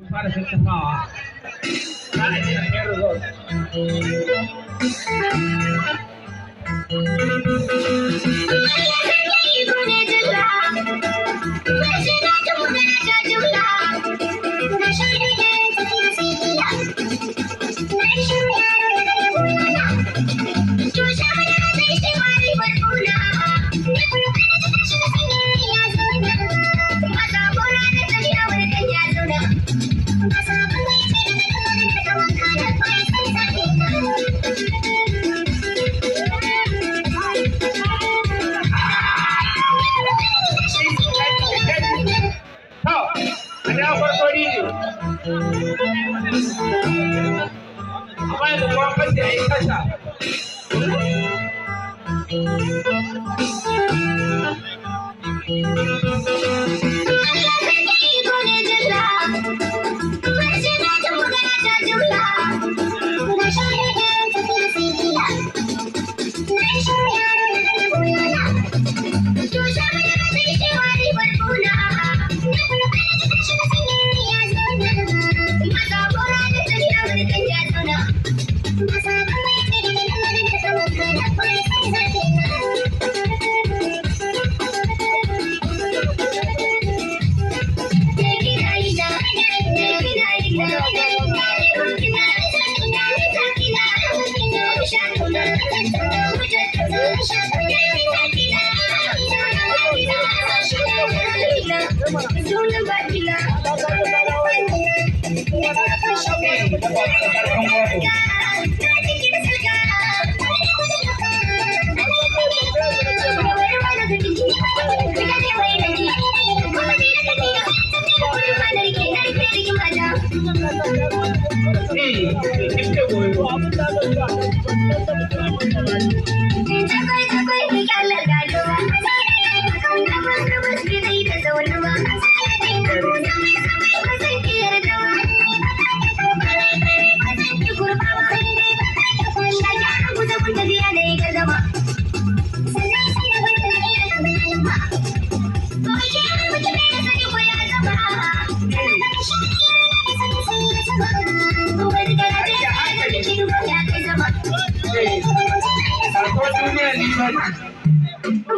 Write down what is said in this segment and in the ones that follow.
Fara tattafawa za a je a kai result. To, a da farko ni ne. Amma yanzu kuma fashe ya yi kasa. Eh, kin goyo. Eh, kasuwar duniya limanci.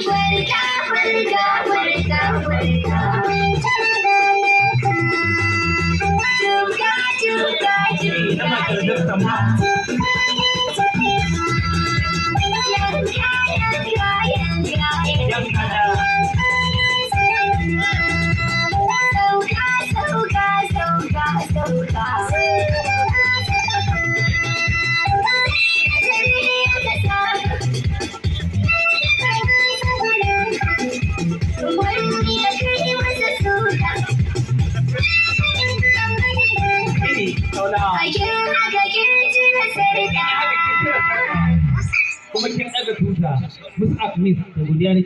Barka, barka, barka, barka. Tuka, tuka, Na tuka, matar tuka. dakta ma. Yanka, yanka, yanka, Yan yanka. kada. Sauka, sauka, sauka, sauka. Wani ya kai masa suka. Ini, saula. Akin haka kin cire sarka. Kuma kin ɗaga tuta. Mus'ab Miss da godiya.